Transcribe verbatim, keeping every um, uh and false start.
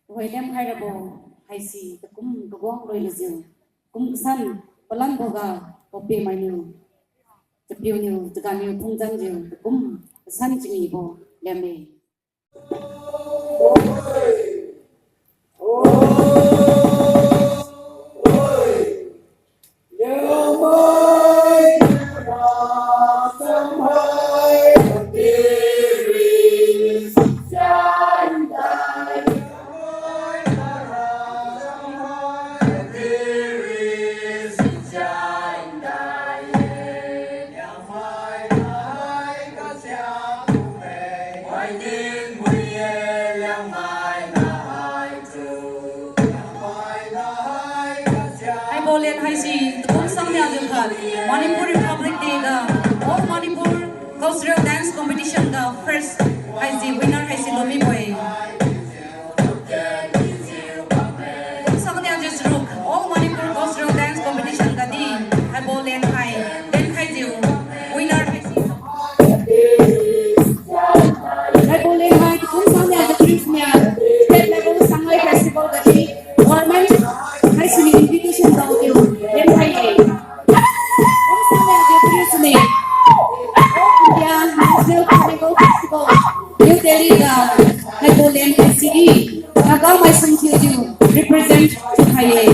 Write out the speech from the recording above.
Tuhoi lemkhai rabo haise takum kaguang loilujiu, kum kasan palanboga paopiu mainiu, chapiuniu, chaganiu phungjanjiu takum kasan chingibo lemme. Haibo len haise takum sangnia jiu khat Manipur Republic Day ga All Manipur Cultural Dance Competition ga first haise winner haise lumibo-e. Takum sangnia jiu charuk All Manipur Cultural Dance Competition gadi haibo len hai, len haijiu winner haise Haibo len hai takum sangnia jiu charuk nia State Level Sangai Festival gadi government haisiniu invitation daojiu len hai-e. Takum sangnia jiu charuk sune All India National Carnival Festival, New Delhi ga haibo len haise Naga maisum thiujiu represent thiukhai-e.